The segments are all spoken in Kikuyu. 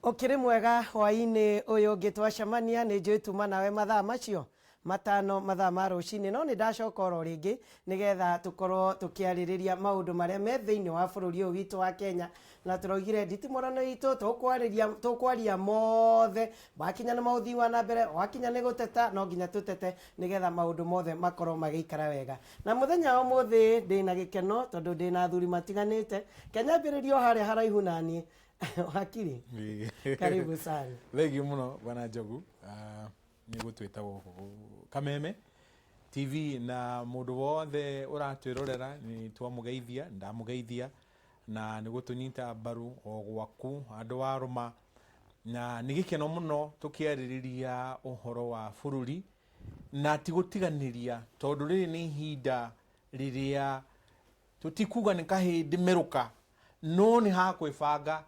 Ũkĩrĩ mwega hwaĩ-inĩ ũyũ ũngĩ twacemania, nĩ njũĩ tuma nawe mathaa macio matano mathaa ma rũcinĩ, no nĩ ndacoka oro rĩngĩ nĩgetha tũkorwo tũkĩarĩrĩria maũndũ marĩa me thĩinĩ wa bũrũri ũyũ witũ wa Kenya. Na tũraugire nditimũrano itũ tũkwarĩria tũkwaria mothe, wakinya nĩ maũthii wa na mbere, wakinya nĩ gũteta, no nginya tũtete nĩgetha maũndũ mothe makorwo magĩikara wega. Na mũthenya wa ũmũthĩ ndĩna gĩkeno tondũ ndĩna athuri matiganĩte. Kenyambĩrĩrio harĩa haraihu naniĩ. Wakiri, karibu sana. Thengiũ mũno Bwana Njogu, nĩ gũtwĩta gũkũ Kameme TV, na mũndũ wothe ũratwĩrorera nĩ twamũgeithia, ndamũgeithia, na nĩ gũtũnyita mbaru o gwaku andũ a rũma, na nĩ gĩkeno mũno tũkĩarĩrĩria ũhoro wa bũrũri na ti gũtiganĩria, tondũ rĩrĩ nĩ ihinda rĩrĩa tũtikuga nĩ kahĩndĩ merũka, no nĩ ha kwĩbanga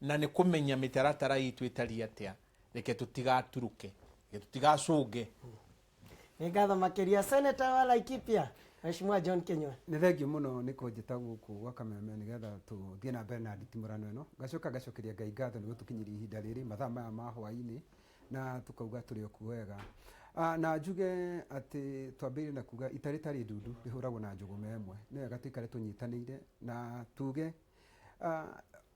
na nĩ kũmenya mĩtaratara itũ ĩtariĩ atĩa. Reke tũtigaturũke, reke tũtigacũnge. Nĩ ngatho makĩria, Senator wa Laikipia, Mheshimiwa John Kinyua. Nĩ thengiũ mũno nĩ kũnjĩta gũkũ gwa Kameme nĩgetha tũthiĩ na mbere na nditimũrano ĩno. Ngacoka ngacokeria Ngai ngatho nĩ gũtũkinyĩria ihinda rĩrĩ mathaa maya ma hwaĩ-inĩ, na tũkauga tũrĩ o kuo wega. Na njuge atĩ twambĩrĩrie na kuga ita rĩtarĩ ndundu rĩhũragwo na njũgũma ĩmwe. Nĩ wega tũikare tũnyitanĩire na tuge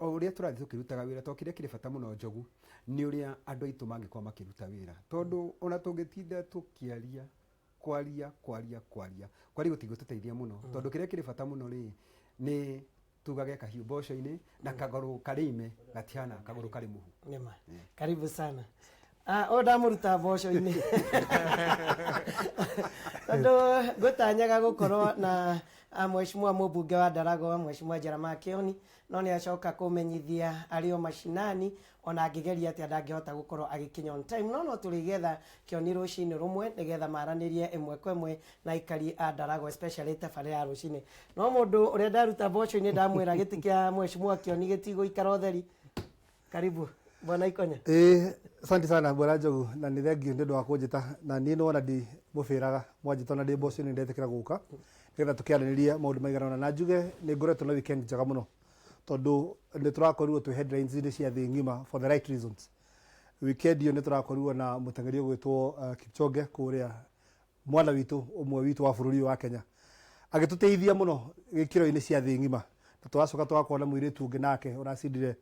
o ũrĩa tũrathiĩ tũkĩrutaga wĩra, tondũ kĩrĩa kĩrĩ bata mũno Njogu nĩ ũrĩa andũ aitũ mangĩkorwo makĩruta wĩra. Tondũ ona tũngĩtinda tũkĩaria, kwaria, kwaria, kwaria, kwaria gũtingĩtũteithia mũno. Tondũ kĩrĩa kĩrĩ bata mũno rĩ, nĩ tugage kahiũ mboco-inĩ na kagũrũ karĩ ime gatihana kagũrũ karĩ mũhu. Nĩma. Karibu sana. Ah, ũyũ ndamũruta mboco-inĩ tondũ ngũtanyaga gũkorwo na mheshimiwa mũmbunge wa Ndaragwa, Mheshimiwa Jeremiah Kĩoni, no nĩ acoka kũmenyithia arĩ o mashinani, ona angĩgeria atĩa ndangĩhota gũkorwo agĩkinya on time, no no tũrĩgetha Kĩoni rũcinĩ rũmwe nĩgetha maranĩrie ĩmwe kwa ĩmwe na aikari a Ndaragwa, especially tabarĩra ya rũcinĩ. No mũndũ ũrĩa ndaruta mboco-inĩ ndamwĩra gĩtĩ kĩa Mheshimiwa Kĩoni gĩtigũikara ũtheri. Karibu Bwana Ikonya. Ĩĩ, asante sana Bwana Njogu, na nĩ thengiũ nĩ ũndũ wa kũnjĩta, na niĩ nĩwona ndi mũbĩraga, mwanjĩta ona ndĩ mboco-inĩ ndetĩkĩra gũka nĩgetha tũkĩarĩrĩrie maũndũ maigana ũna. Na njuge nĩ ngoretwo na weekend njega mũno tondũ nĩ tũrakorirwo twĩ headlines-inĩ cia thĩ ng'ima for the right reasons. Weekend ĩyo nĩ tũrakorirwo na mũteng'eri ũgwĩtwo Kipchoge kũrĩa, mwana witũ ũmwe witũ wa bũrũri ũyũ wa Kenya, agĩtũteithia mũno gĩkĩro-inĩ cia thĩ ng'ima. Na tũracoka tũgakorwo na mũirĩtu ũngĩ nake ũracindire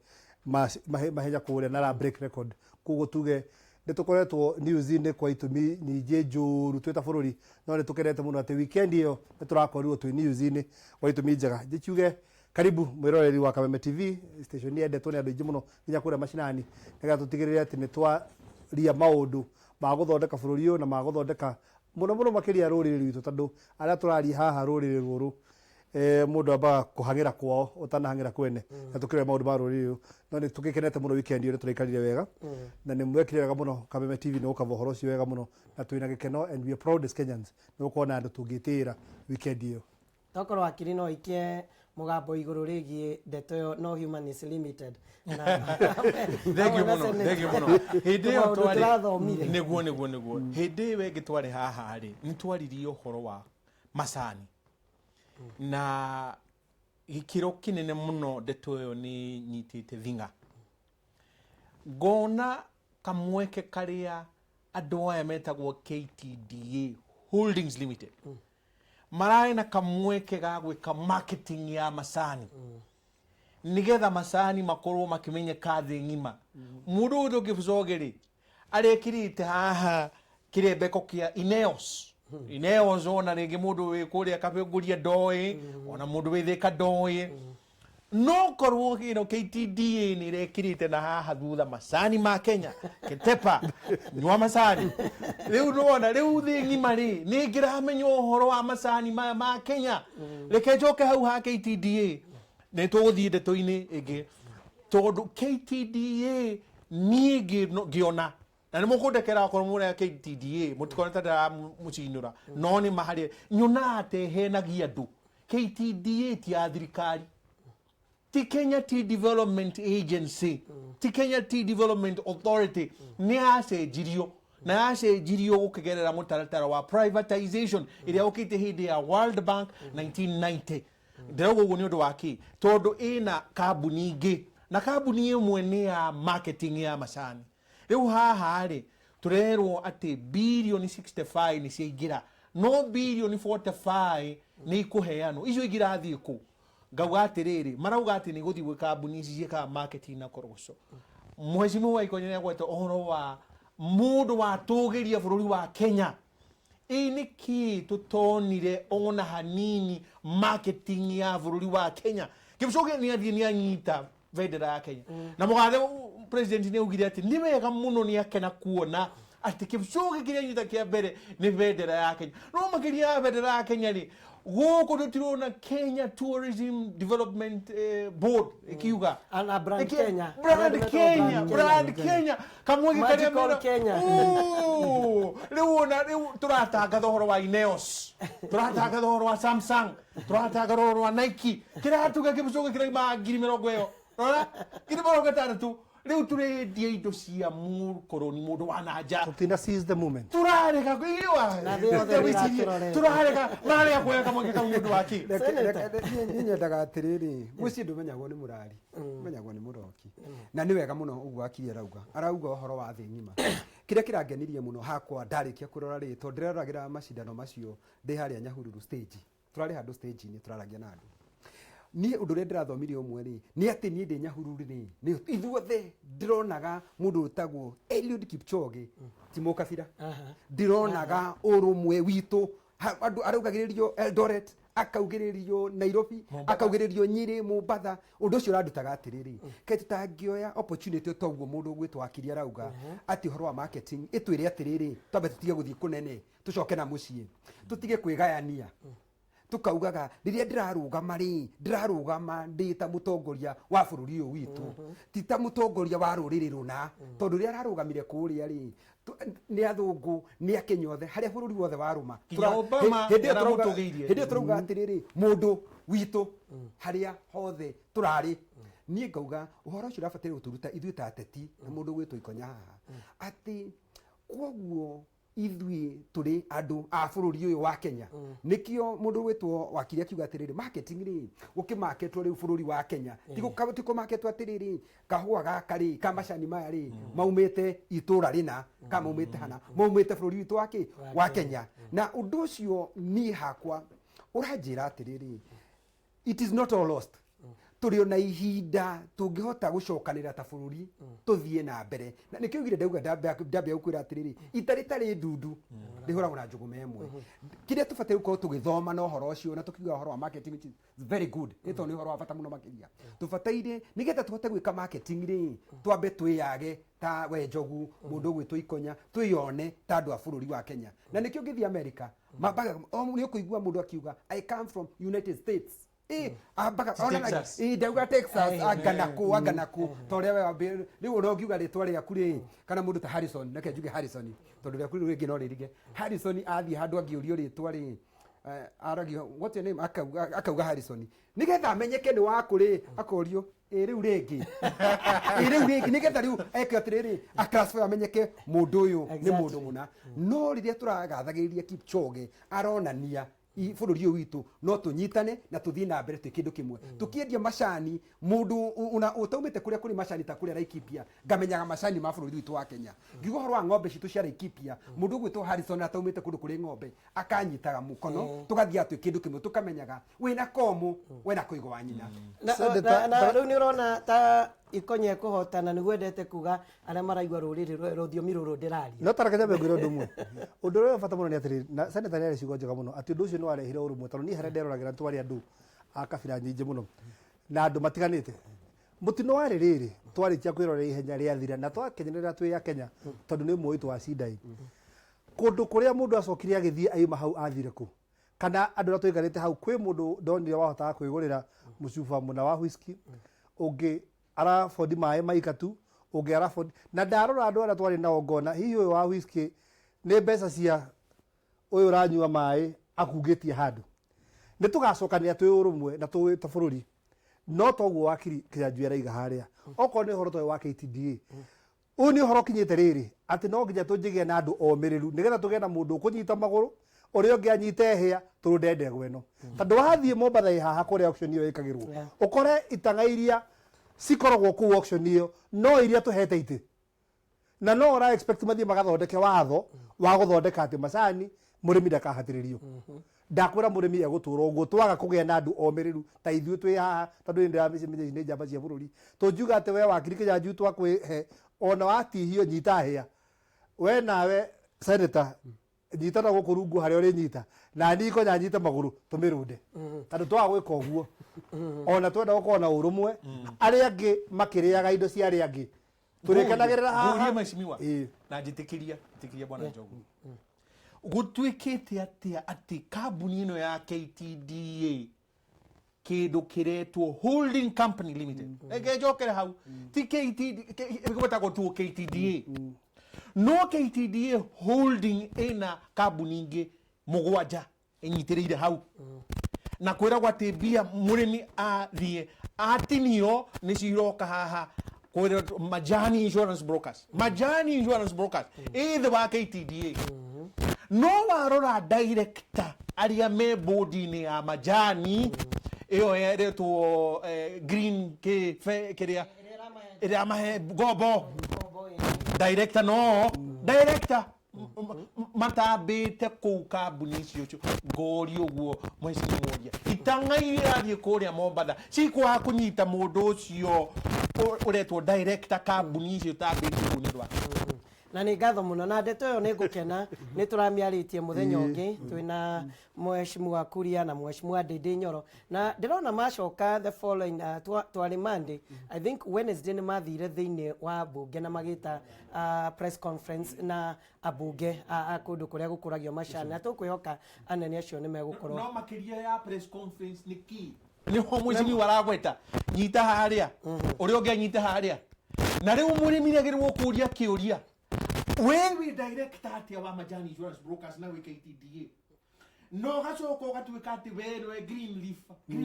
mahenya kũrĩa na ara break record. Koguo tuge nĩ tũkoretwo news-inĩ kwa itũmi nyingĩ njũru twĩ ta bũrũri, no nĩ tũkenete mũno atĩ weekend ĩyo nĩ tũrakorirwo twĩ news-inĩ kwa itũmi njega. Njĩkiuge karibu mwĩroreri wa Kameme TV, station yendetwo nĩ andũ aingĩ mũno nginya kũrĩa macinani, nĩgetha tũtigĩrĩre atĩ nĩ twaria maũndũ ma gũthondeka bũrũri ũyũ na ma gũthondeka mũno mũno makĩria rũrĩrĩ rwitũ, tondũ arĩa tũraria haha rũrĩrĩ rũrũ, mũndũ ambaga kũhang'ĩra kwao ũtanahang'ĩra kwene, na tũkĩrora maũndũ ma rũrĩrĩ rũrũ. No nĩ tũgĩkenete mũno weekend ĩyo, nĩ tũraikarire wega na nĩ mwekire wega mũno Kameme TV nĩ gũkaba ũhoro ũcio wega mũno, na twĩna gĩkeno and we are proud as Kenyans nĩ gũkorwo na andũ tũngĩtĩĩra weekend ĩyo. Tokorwo wakiri no aikie mũgambo igũrũ rĩgiĩ ndeto ĩyo, no human is limited. Thengiũ mũno, thengiũ mũno. Hĩndĩ ĩyo tũmaũndũ twarĩ tũrathomire. Nĩguo hĩndĩ ĩyo ĩngĩ twarĩ haha rĩ, nĩ twaririe ũhoro wa macani na gĩkĩro kĩnene mũno. Ndeto ĩyo nĩ nyitĩte thing'a, ngona kamweke karĩa andũ aya metagwo KTDA Holdings Limited mararĩ na kamweke ga gwĩka marketing ya macani nigetha macani makorwo makĩmenyeka thĩ ng'ima. Mũndũ ũyũ Kipchoge rĩ, arekĩrĩte haha kĩrembeko kĩa Ineos. Ineos, ona rĩngĩ mũndũ wĩ kũrĩa Kabĩngũria ndoĩ, ona mũndũ wĩ Thĩka ndoĩ, no korwo ĩno KTDA nĩ ĩrekĩrĩte na haha thutha macani ma Kenya, Ketepa, nyua macani. Rĩu nĩwona rĩu thĩ ng'ima rĩ nĩ ngĩramenya ũhoro wa macani maya ma Kenya. Reke njoke hau ha KTDA, nĩ tũgũthiĩ ndeto-inĩ ĩngĩ, tondũ KTDA niĩ ngĩona, na nĩ mũkũndekera akorwo mũrĩ a KTDA, mũtikone ta ndĩramũcinũra, no nĩ maharĩ nyonaga atĩ henagia andũ. KTDA ti ya thirikari, ti Kenya Tea Development Agency, ti Kenya Tea Development Authority. Nĩ yacenjirio, na yacenjirio gũkĩgerera mũtaratara wa privatization ĩrĩa ũkĩte hĩndĩ ya World Bank 1990. Ndĩrauga ũguo nĩ ũndũ wa kĩ? Tondũ ĩna kambuni ingĩ. Na kambuni ĩmwe nĩ ya marketing ya macani. Rĩu haha rĩ, tũrerwo atĩ birioni 65 nĩ ciaingĩra, no birioni 45 nĩ ikũheanwo. Icio ingĩ irathiĩ kũ? Ngauga atĩrĩrĩ, marauga atĩ nĩ gũthiĩ gwĩ kambuni ici ciĩkaga marketing na koroco. Mheshimiwa Ikonyo nĩ agweta ũhoro wa mũndũ watũgĩria bũrũri wa Kenya. Ĩ nĩkĩ tũtonire ona hanini marketing ya bũrũri wa Kenya? Kipchoge nĩ athiĩ nĩ anyita bendera ya Kenya. Na mũgathe president nĩ augire atĩ nĩ wega mũno, nĩ akena kuona atĩ Kipchoge kĩrĩa anyita kĩa mbere nĩ bendera ya Kenya. No makĩria ya bendera ya Kenya rĩ, gũkũ tũtirona Kenya Tourism Development Board ĩkiuga Ana brand Kenya. Brand Arĩa Kenya, metagwo brand Kenya, kamweke karĩa Magical mena Kenya. Ooh, rĩu ona rĩu tũratangatha ũhoro wa Ineos, tũratangatha ũhoro wa Samsung, tũratangatha ũhoro wa Nike. Kĩratuga Kipchoge kĩraima 60,000 rora 60,000. Rĩu tũrendia indo cia mũkoroni, mũndũ wa na nja. Tũtina seize the moment. Tũrarega kwĩwa Na thĩ yothe nĩĩratũrorete. Tũrarega, mararega kuoya kamweke kau nĩ ũndũ wa kĩ? Senator. Niĩ nyendaga atĩrĩrĩ, mũciĩ ndũmenyagwo nĩ mũrari, ũmenyagwo nĩ mũroki. Na nĩ wega mũno ũguo akiri arauga ũhoro wa thĩ ng'ima. Kĩrĩa kĩrangenirie mũno hakwa ndarĩkia kũrora rĩ, tondũ ndĩreroragĩra macindano macio ndĩ harĩa Nyahururu stage, tũrarĩ handũ stage-inĩ tũraragia na andũ. Niĩ ũndũ ũrĩa ndĩrathomire ũmwe rĩ, nĩ atĩ niĩ ndĩ Nyahururu rĩ, nĩ ithuothe ndĩronaga mũndũ ũtagwo Eliud Kipchoge ti mũkabira. Ndĩronaga ũrũmwe witũ. Andũ araugagĩrĩrio Eldoret, akaugĩrĩrio Nairobi, akaugĩrĩrio Nyĩrĩ, Mombatha. Ũndũ ũcio ũrandutaga atĩrĩrĩ, kaĩ tũtangĩoya opportunity ta ũguo mũndũ ũgwĩtwo Wakiri arauga atĩ ũhoro wa marketing ĩtwĩre atĩrĩrĩ, twambe tũtige gũthiĩ kũnene, tũcoke na mũciĩ, tũtige kwĩgayania, tukaugaga rĩrĩa ndĩrarũgama rĩ, ndĩrarũgama ndĩ ta mũtongoria wa bũrũri ũyũ witũ, ti ta mũtongoria wa rũrĩrĩ rũna. Tondũ rĩrĩa ararũgamire kũrĩa rĩ, nĩ athũngũ, nĩ akenya othe, harĩa bũrũri wothe warũma. Nginya Obama Hĩndĩ ĩyo nĩaramũtũgĩirie. hĩndĩ ĩyo tũrauga atĩrĩrĩ, mũndũ witũ harĩa hothe tũrarĩ. Niĩ ngauga ũhoro ũcio ũrabataire gũtũruta ithuĩ ta ateti na mũndũ gwĩtwo Ikonya haha, atĩ kwoguo ithuĩ tũrĩ andũ a bũrũri ũyũ wa Kenya. Nĩkĩo mũndũ gwĩtwo Wakiri akiuga atĩrĩrĩ, marketing rĩ, gũkĩmaketwo rĩu bũrũri wa Kenya, ti kũmaketwo atĩrĩrĩ, kahũa gaka rĩ, ka macani maya rĩ, maumĩte itũra rĩna, ka maumĩte hana, maumĩte bũrũri witũ wa kĩ, wa Kenya. Na ũndũ ũcio niĩ hakwa ũranjĩra atĩrĩrĩ, it is not all lost. Tũrĩ ona ihinda tũngĩhota gũcokanĩra ta bũrũri, tũthiĩ na mbere. Na nĩkĩo ugire ndauga ndambia gũkwĩra atĩrĩrĩ, ita rĩtarĩ ndundu rĩhũragwo na njũgũma ĩmwe. Kĩrĩa tũbataire gũkorwo tũgĩthoma na ũhoro ũcio, na tũkiuga ũhoro wa marketing, which is very good, nĩ tondũ nĩ ũhoro wa bata mũno makĩria. Tũbataire nĩgetha tũhote gwĩka marketing rĩ, twambe twĩyage ta we Njogu, mũndũ ũgwĩtwo Ikonya, twĩyone ta andũ a bũrũri wa Kenya. Na nĩkĩo ngĩthiĩ America, mambaga nĩ ũkũigua mũndũ akiuga, "I come from United States." Ambaga onanagia Texas. Ndauga Texas, anga na kũ, anga na kũ, ta ũrĩa we rĩu ona ũngiuga rĩtwa rĩaku rĩ, kana mũndũ ta Harrison, reke njuge Harrison tondũ rĩaku rĩu rĩngĩ no rĩrige. Harrison athiĩ handũ angĩũrio rĩtwa rĩ, aragio, "What's your name?" Akauga Harrison. Nĩgetha amenyeke nĩ waku rĩ, akorio, "Ĩ rĩu rĩngĩ, ĩ rĩu rĩngĩ," nĩgetha rĩu eke atĩrĩrĩ, aclassify, amenyeke mũndũ ũyũ nĩ mũndũ mũna. No rĩrĩa tũragathagĩrĩria Kipchoge, aronania bũrũri ũyũ witũ no tũnyitane na tũthiĩ na mbere twĩ kĩndũ kĩmwe, tũkĩendia macani. Mũndũ ona ũtaumĩte kũrĩa kũrĩ macani ta kũrĩa Laikipia, ngamenyaga macani ma bũrũri witũ wa Kenya. Ngiuga ũhoro wa ng'ombe citũ cia Laikipia, mũndũ ũgwĩtwo Harrison ataumĩte kũndũ kũrĩ ng'ombe akanyitaga mũkono, tũgathiaga twĩ kĩndũ kĩmwe, tũkamenyaga wĩna komũ wena kũigwo wa nyina. Na Senator, na rĩu nĩ ũrona ta Ikonye kũhotana nĩguo endete kuga arĩa maraigua rũrĩrĩ rũthiomi rũrũ ndĩraria. No tareke nyambe ngwĩre ũndũ ũmwe. Ũndũ ũrĩa wĩ bata mũno nĩ atĩrĩrĩ, na senator nĩ arĩ ciugo njega mũno, atĩ ũndũ ũcio nĩ warehire ũrũmwe, tondũ niĩ harĩa nderoragĩra twarĩ andũ a kabira nyingĩ mũno na andũ matiganĩte. Mũtino warĩ rĩrĩ, twarĩkia kwĩrorera ihenya rĩathira na twakenerera twĩ a Kenya, tondũ nĩ ũmwe witũ wa cinda ĩ. Kũndũ kũrĩa mũndũ acokire agĩthiĩ aima hau athire kũ? Kana andũ arĩa twaikarĩte hau, kwĩ mũndũ ndonire wahotaga kwĩgũrĩra mũcuba mũna wa whisky, ũngĩ arabondi maĩ maika tu, ũngĩ arabondi. Na ndarora andũ arĩa twarĩ nao ngona hihi ũyũ wa whisky nĩ mbeca cia ũyũ ũranyua maĩ akungĩtie handũ. Nĩ tũgacokanĩra twĩ ũrũmwe na twĩ ta bũrũri. No toguo wakiri Kĩnyanjui araiga harĩa. Okorwo nĩ ũhoro ta ũyũ wa KTDA, ũyũ nĩ ũhoro ũkinyĩte rĩrĩ atĩ no nginya tũnjĩgĩe na andũ omĩrĩru, nĩgetha tũgĩe na mũndũ ũkũnyita magũrũ, ũrĩa ũngĩ anyite hĩa, tũrũnde ndegwa ĩno. Tondũ wathiĩ Mombatha ĩ haha kũrĩa auction ĩyo ĩkagĩrwo, ũkore itang'a iria Cikoragwo kũu auction ĩyo, no iria tũhete itĩ. Na no ũra expect mathiĩ magathondeke watho wa gũthondeka atĩ macani mũrĩmi ndakahatĩrĩrio. Ndakwĩra mũrĩmi egũtũra ũguo twaga kũgĩa na andũ omĩrĩru ta ithuĩ twĩ haha, tondũ nĩ ndĩramenya ici nĩ njamba cia bũrũri. Tũngiuga atĩ we wakiri Kĩnyanjui twakwĩhe ona watihio nyita hĩa. We nawe senator nyita na gũkũ rungu harĩa ũrĩnyita na niĩ ngonya nyite magũrũ tũmĩrũnde, tondũ twaga gwĩka ũguo ona twenda gũkorwo na ũrũmwe, arĩa angĩ makĩrĩaga indo cia arĩa angĩ tũrĩkenagĩrĩra haha. Ngũrie mheshimiwa. Ĩĩ. Na njĩtĩkĩria njĩtĩkĩria bwana Njogu, gũtuĩkĩte atĩa atĩ kambuni ĩno ya KTDA, kĩndũ kĩretwo Holding Company Limited, reke njokere hau, ti KTD gwĩtagwo tuo KTDA, no KTDA Holding ĩna kambuni ingĩ mũgwanja ĩnyitĩrĩire hau, na kwĩragwo atĩ mbia mũrĩmi athiĩ atinio nĩcio iroka haha kwĩrwo Majani Insurance Brokers. Majani Insurance Brokers ĩ thĩ wa KTDA, no warora director arĩa me bodi-inĩ ya Majani ĩyo ĩretwo Green K kĩrĩa ĩrĩa mahe ngombo, director no director matambĩte kũu kambuni icio cio. Ngori ũguo mheshimiwa Mworia, itang'a irathiĩ kũrĩa Mombatha cikwaga kũnyita mũndũ ũcio ũretwo director kambuni icio itambĩte kũu nĩ ũndũ wa Na nĩ ngatho mũno na ndeto ĩyo nĩ ngũkena nĩ tũramĩarĩtie mũthenya ũngĩ twĩna mheshimiwa Kuria na mheshimiwa Ndindi Nyoro, na ndĩrona macoka the following twarĩ Monday, I think Wednesday, nĩ mathire thĩinĩ wa mbunge na magĩta press conference na ambunge a kũndũ kũrĩa gũkũragio macani, na tũkwĩhoka anene acio nĩ megũkorwo No makĩria ya press conference nĩ kĩ nĩho mheshimiwa aragweta nyita harĩa ũrĩa ũngĩ anyite harĩa, na rĩu mũrĩmi nĩ agĩrĩirwo kũria kĩũria, we wĩ director atĩa wa Majani Insurance Brokers na wĩ KTDA, no ũgacoka ũgatuĩka atĩ we nĩwe Green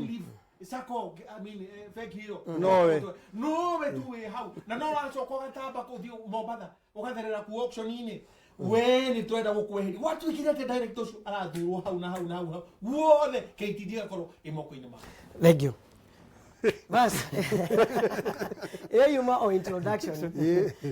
Leaf Sacco, I mean, bengi ĩyo Nowe. Nowe tu wĩ hau, na no wacoka ũgatamba kũthiĩ Mombatha ũgatherera kuo auction-inĩ, we nĩ twenda gũkweheria. Gwatuĩkire atĩ director ũcio arathurwo hau na hau na hau hau guothe, KTD ĩgakorwo ĩ moko-inĩ make. Thank you. Bas. Ĩyo yuma o introduction.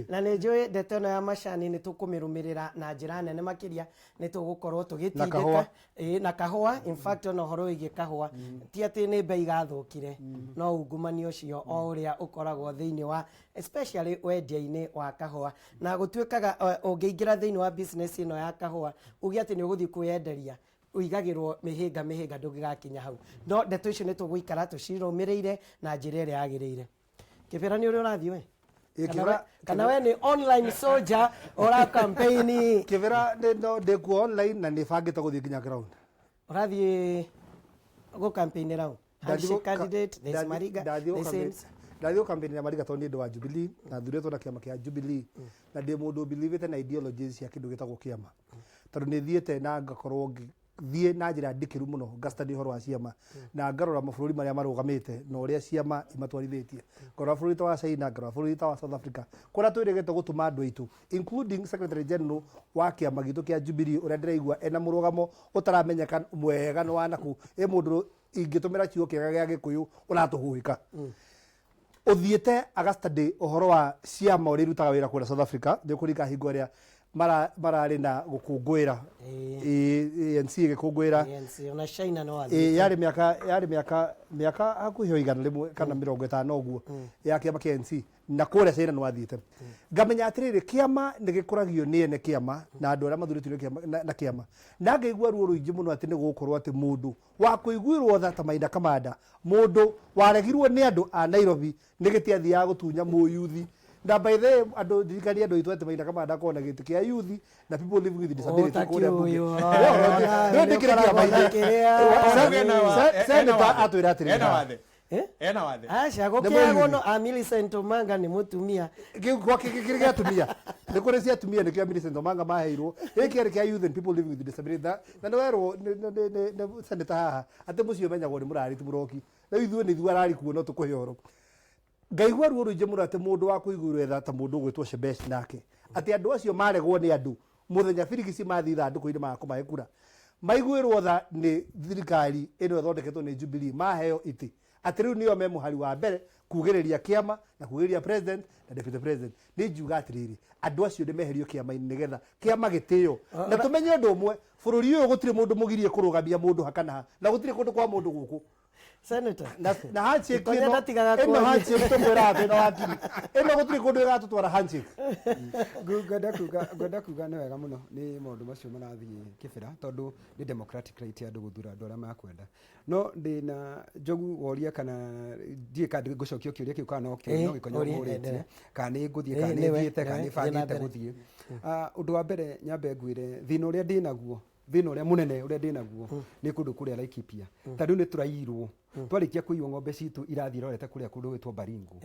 Na nĩ njũĩ ndeto ĩno ya macani nĩ tũkũmĩrũmĩrĩra na njĩra nene makĩria, nĩ tũgũkorwo tũgĩtindĩka. Kahũa. Ĩĩ, na kahũa. In fact, ona ũhoro wĩgiĩ kahũa ti atĩ nĩ mbei gathũkire, no ungumania ũcio o ũrĩa ũkoragwo thĩinĩ wa especially wendia-inĩ wa kahũa, na gũtuĩkaga ũngĩingĩra thĩinĩ wa business ĩno ya kahũa uge atĩ nĩ ũgũthiĩ kwĩyenderia, ũigagĩrwo mĩhĩnga mĩhĩnga ndũngĩgakinya hau. No ndeto icio nĩ tũgũikara tũcirũmĩrĩire na njĩra ĩrĩa yagĩrĩire. Kĩbĩra nĩ ũrĩa ũrathiĩ we? Ĩ, Kana Kĩbĩra- kana we nĩ online soldier ũra campaign? Kĩbĩra no ndĩkuo online na nĩ bangĩte gũthiĩ nginya ground. Ũrathiĩ gũ campaign rau handshake candidate, there's Mariga, there's Sims. Ndathiĩ gũcampaign na Mariga tondũ nĩ ndĩ wa Jubilee na thurĩtwo na kĩama kĩa Jubilee, na ndĩ mũndũ believĩte na ideologies cia kĩndũ gĩtagwo kĩama, tondũ nĩ thiĩte na ngakorwo ngĩthiĩ na njĩra ndikĩru mũno ngastudy ũhoro wa ciama na ngarora mabũrũri marĩa marũgamĩte na ũrĩa ciama imatwarithĩtie. Ngarora bũrũri ta wa China, ngarora bũrũri ta wa South Africa, kũrĩa twĩrĩgĩte gũtũma andũ aitũ, including secretary general wa kĩama gitũ kĩa Jubilee, ũrĩa ndĩraigua ena mũrũgamo ũtaramenyeka mwega nĩ wa nakũ ĩ mũndũ ingĩtũmĩra kiugo kĩega gĩa Gĩkũyũ ũratũhũĩka, ũthiĩte agastudy ũhoro wa ciama ũrĩa irutaga wĩra kũrĩa South Africa. Nĩ ũkũririkana hingo ĩrĩa mararĩ na gũkũngũĩra ANC ĩgĩkũngũĩra ANC, ona China no Ĩ, athiĩte. Yarĩ mĩaka hakuhĩ o 100 kana 50 ũguo ya kĩama kĩa ANC, na kũrĩa China nĩ wathiĩte. Ngamenya atĩrĩrĩ, kĩama nĩ gĩkũragio nĩ ene kĩama na andũ arĩa mathurĩtio nĩ kĩama na kĩama, na ngaigua ruo rũingĩ mũno atĩ nĩ gũgũkorwo atĩ mũndũ wa kũiguĩrwo tha ta Maina Kamanda, mũndũ waregirwo nĩ andũ a Nairobi nĩ gĩtĩ athiaga gũtunya mũyuthi. Na by the way, andũ ndirikania andũ aitũ atĩ Maina Kamanda akoragwo na gĩtĩ kĩa youth na people living with disability kũrĩa bunge. Ũtakĩũĩ. Nĩ ndĩkĩrĩ kĩama Nĩ Senator atwĩra atĩrĩrĩ Ena wathe. Eh? Ena wathe. Aca Nĩ gũkĩagwo mũyuthi. no a Millicent Omanga nĩ mũtumia. Kĩu gwake kĩrĩ gĩa atumia, nĩ kũrĩ cia atumia, nĩkĩo Millicent Omanga maheirwo gĩkĩ kĩarĩ kĩa youth and people living with disability. Na nĩ werwo nĩ senator haha atĩ mũciĩ ũmenyagwo nĩ mũrari ti mũroki. Rĩu ithuĩ nĩ ithuĩ arari kuo no tũkũhe ũhoro. Ngaigua ruo rũingĩ mũno atĩ mũndũ wa kũiguĩrwo tha ta mũndũ ũgwĩtwo Shebesh nake, atĩ andũ acio maregwo nĩ andũ mũthenya birigisi mathiĩ ithandũkũ-inĩ maga kũmahe kura. Maiguĩrwo tha nĩ thirikari ĩno ĩthondeketwo nĩ Jubilee, maheo itĩ atĩ rĩu nĩo me mũhari wa mbere kugĩrĩria kĩama na kugĩrĩria president na deputy president. Nĩ ngiuga atĩrĩrĩ, andũ acio nĩ meherio kĩama-inĩ nĩgetha kĩama gĩtĩo, na tũmenye ũndũ ũmwe, bũrũri ũyũ gũtirĩ mũndũ mũgirie kũrũgamia mũndũ hakana ha, na gũtirĩ kũndũ kwa mũndũ gũkũ. Senator. Na handshake Ikonya ĩno ndatigaga ĩno kwaria. Handshake tũkwĩraga twĩna wakiri ĩno gũtirĩ kũndũ ĩgatũtwara handshake. Ngwenda kuga nĩ wega mũno nĩ maũndũ macio marathiĩ Kĩbĩra, tondũ nĩ democratic right ya andũ gũthura andũ arĩa makwenda. No ndĩna Njogu woria kana ndiĩ kana ngũcokia kĩũria kĩu kana no kĩũria no Gĩkonyo ũria, ngũrĩtie endelea. Kana nĩ ngũthiĩ Ĩĩ, kana nĩ nĩwe, thiĩte kana nĩwe, nĩ thiĩ na bangĩte mbere. Gũthiĩ. Ũndũ wa mbere nyambe ngwĩre thĩna ũrĩa ndĩnaguo, thĩna ũrĩa mũnene ũrĩa ndĩnaguo nĩ kũndũ kũrĩa Laikipia. Ta rĩu nĩ tũraiyirwo, twarĩkia kũiywo ng'ombe citũ irathiĩ irorete kũrĩa kũndũ gwĩtwo Baringo.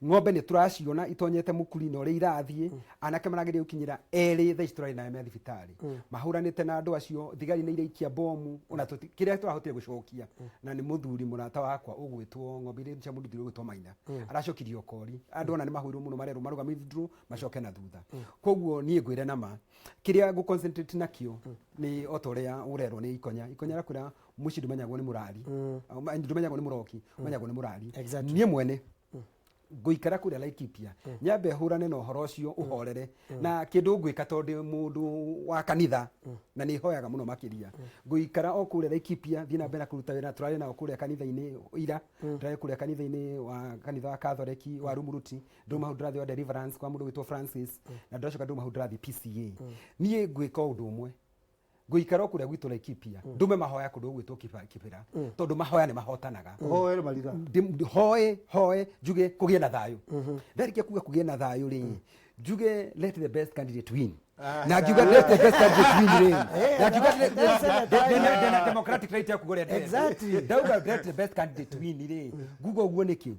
Ng'ombe nĩ tũraciona itonyete mũkuri na ũrĩa irathiĩ, anake marageria gũkinyĩra erĩ thaa ici tũrarĩ nayo me thibitarĩ mahũranĩte na andũ acio, thigari nĩ iraikia bomu ona kĩrĩa tũrahotire gũcokia na nĩ mũthuri mũrata wakwa ũgwĩtwo ng'ombe iria cia mũthuri ũgwĩtwo Maina aracokirie ũkori. Andũ ona nĩ mahũirwo mũno, marerwo marũgamithirwo macoke na thutha. Koguo niĩ ngwĩre nama kĩrĩa ngũ concentrate nakĩo nĩ o ta ũrĩa ũrerwo nĩ Ikonya. Ikonya arakwĩra mũciĩ ndũmenyagwo nĩ mũrari, ndũmenyagwo nĩ mũroki, ũmenyagwo nĩ mũrari. Niĩ mwene ngũikara kũrĩa Laikipia nyambe hũrane na ũhoro ũcio ũhorere, na kĩndũ ngwĩka tondũ ndĩ mũndũ wa kanitha na nĩ hoyaga mũno makĩria, ngũikara o kũrĩa Laikipia, thiĩ na mbere na kũruta wĩra. Tũrarĩ nao kũrĩa kanitha-inĩ ira, tũrarĩ kũrĩa kanitha-inĩ wa kanitha wa Katholeki wa Rumuruti. Ndĩrauma hau ndĩrathiĩ wa Deliverance kwa mũndũ wĩtwo Francis, na ndĩracoka ndĩrauma hau ndĩrathiĩ PCA. Niĩ ngwĩka ũndũ ũmwe, ngũikara o kũrĩa gwitũ Laikipia, ndume mahoya kũndũ gũgwĩtwo Kibera, tondũ mahoya nĩ mahotanaga. Ũhoere marira. Hoe hoe njuge kũgĩe na thayũ. Ndarĩkia kuga kũgĩe na thayũ rĩ, njuge let the best candidate win, na ngiuga let the best candidate win rĩ, na ngiuga ndĩna democratic right ya kuga ũrĩa ndĩrenda. Ndauga let the best candidate win rĩ, nguga ũguo nĩkĩ?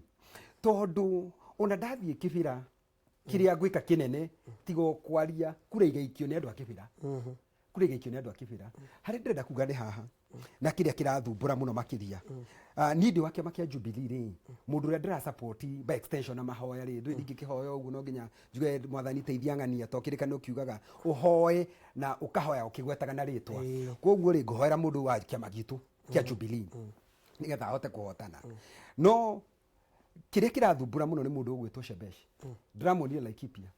Tondũ ona ndathiĩ Kĩbĩra, kĩrĩa ngwĩka kĩnene tiga o kwaria kura igaikio nĩ andũ a Kĩbĩra, kura igaikio nĩ andũ a Kĩbĩra. Harĩa ndĩrenda kuga nĩ haha na kĩrĩa kĩrathumbũra mũno makĩria. Niĩ ndĩ wa kĩama kĩa Jubilee rĩ, mũndũ ũrĩa ndĩra support by extension na mahoya rĩ, ndũĩ ndingĩkĩhoya ũguo, no nginya njuge mwathani teithia ng'ania, to kĩrĩkanĩro kiugaga ũhoe na ũkahoya ũkĩgwetaga na rĩtwa. Koguo rĩ, ngũhoera mũndũ wa kĩama gitũ kĩa Jubilee nĩgetha ahote kũhotana. No kĩrĩa kĩrathumbũra mũno nĩ mũndũ ũgwĩtwo Shebesh. Ndĩramuonire Laikipia,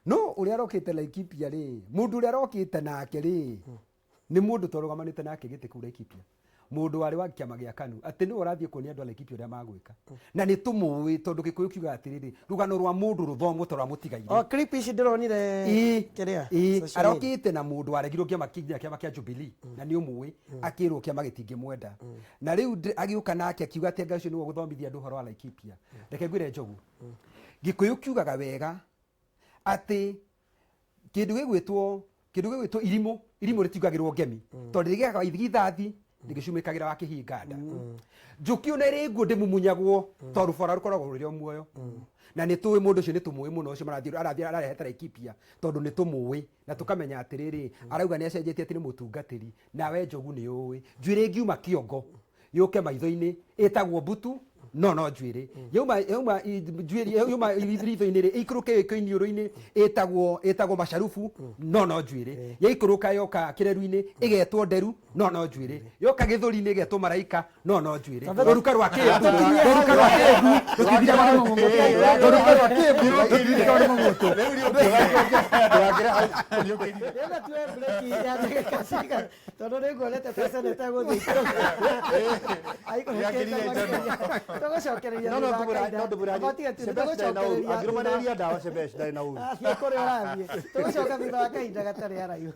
no ũrĩa arokĩte Laikipia rĩ, mũndũ ũrĩa arokĩte nake rĩ, nĩ mũndũ twarũgamanĩte nake gĩtĩ kũu Laikipia, mũndũ warĩ wa kĩama gĩa KANU, atĩ nĩwe ũrathiĩ kuonia andũ a Laikipia ũrĩa magwĩka. Na nĩ tũmũĩ, tondũ Gĩkũyũ kiugaga atĩrĩrĩ, rũgano rwa mũndũ rũthomwo ta rwa mũtigaire. O clip ici ndĩronire kĩrĩa social media. Arokĩte na mũndũ waregirwo kĩama kĩnginya kĩama kĩa Jubilee, na nĩ ũmũĩ, akĩrwo kĩama gĩtingĩmwenda, na rĩu agĩũka nake akiuga atĩ anga ũcio nĩwe ũgũthomithia andũ ũhoro wa Laikipia. Reke ngwĩre Njogu, Gĩkũyũ kiugaga wega atĩ kĩndũ gĩgwĩtwo irimũ, irimũ rĩtiugagĩrwo ngemi, tondũ rĩgĩaga ithathi rĩgĩcumĩkagĩra wa kĩhinga nda. Njũkĩ ona ĩrĩ nguo ndĩmumunyagwo, tondũ rũbora rũkoragwo rũrĩ o muoyo. Na nĩ tũĩ mũndũ ũcio, nĩ tũmũĩ mũno, ũcio marathiĩ arathiĩ ararehete Laikipia, tondũ nĩ tũmũĩ na tũkamenya atĩrĩrĩ, arauga nĩ acenjetie atĩ nĩ mũtungatĩri. Nawe Njogu nĩ ũĩ njuĩrĩ ĩngiuma kĩongo yũke maitho-inĩ ĩtagwo mbutu, no njuĩrĩ yauma njuĩrĩ yauma ritho-inĩ rĩ, ĩikũrũke ĩke iniũrũ-inĩ ĩtagwo macarubu, no njuĩrĩ yaikũrũka yoka kĩreru-inĩ ĩgetwo nderu, no njuĩrĩ yoka gĩthũri-inĩ ĩgetwo maraika, no njuĩrĩ rũruka rwa kĩmbu, rũruka rwa kĩmbu rũtithiraga nĩ mũng'ũng'ũ, rũruka rwa kĩmbu rũtithiraga nĩ mũng'ũng'ũ. Rĩrĩa tuoe break ya ndagĩka cigana, tondũ nĩ nguonete ta seneta gũthiĩ aikũrũkĩte makĩria. Tũgũcokereria No thutha wa kahinda. no ndĩmwĩre Amba tiga tu, Shebesh ndarĩ na ũru. tũgũcokereria Angĩrũmanĩrĩria ndawa, Shebesh ndarĩ na ũru. Athiĩ kũrĩa ũrathiĩ. Tũgũcoka thutha wa kahinda gatarĩ haraihu.